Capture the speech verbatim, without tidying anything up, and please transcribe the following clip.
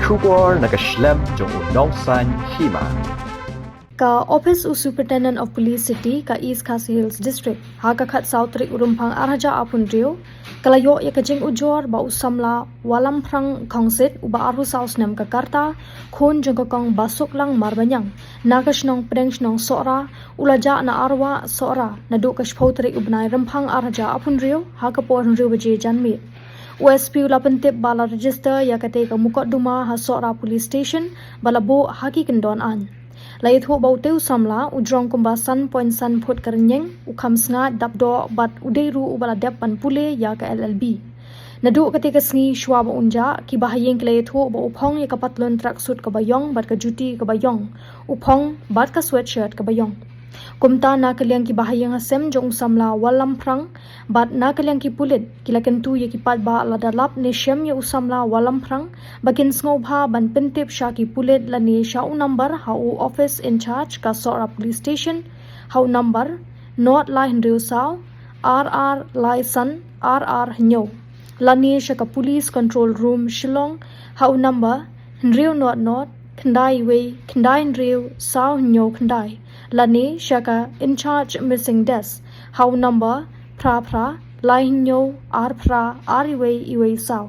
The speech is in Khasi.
Khubor na ka shlem jong u nongsan hima. Ka Office u Superintendent of Police City ka East Khasi Hills District ha ka khatsaw tarik u Rymphang arhajar arphew hynriew ka la ïoh ïa ka jingujor ba u samla Wallamphrang Khongsit uba arphew saw snem ka rta, khun jong ka kong Basuklang Marbaniang, na ka shnong Pdeng Shnong Sohra, u la jah na Arwah Sohra naduh ka shiphew tarik u bnai Rymphang arhajar arphew hynriew ha ka por hynriew baje janmiet. U S P u la pyntip ba la register ïa katei ka mukotduma ha Sohra Police Station ba la buh ha ki kyndon aiñ. La ïathuh ba utei u samla u jrong kumba san point san phut ka rynïeng, u kham sngaid dap doh bad u dei ruh uba la dep ban pule ïa ka L L B. Naduh katei ka sngi shuwa ba un jah, ki bahaïing ki la ïathuh ba u phong ïa ka patlun tracksuit kaba ïong bad ka juti kaba ïong, u phong bad ka sweatshirt kaba ïong. Kumta na ka liang ki bahaïing hasem jong u samla Wallamphrang bad na ka liang ki pulit, ki la kyntu ïa ki paidbah lada lap ne shem ïa u samla Wallamphrang ba kin sngewbha ban pyntip sha ki pulit lane sha u number ha u office in charge ka Sohra Police Station ha u number nod lai hynriew saw ar ar lai san ar ar hynñiew, lane sha ka Police Control Room Shillong ha u number hynriew nod nod khyndai wei khyndai hynriew saw hynñiew khyndai, lane sha ka In Charge Missing Desk ha u number phra phra lai hynñiew ar phra ar wei wei saw.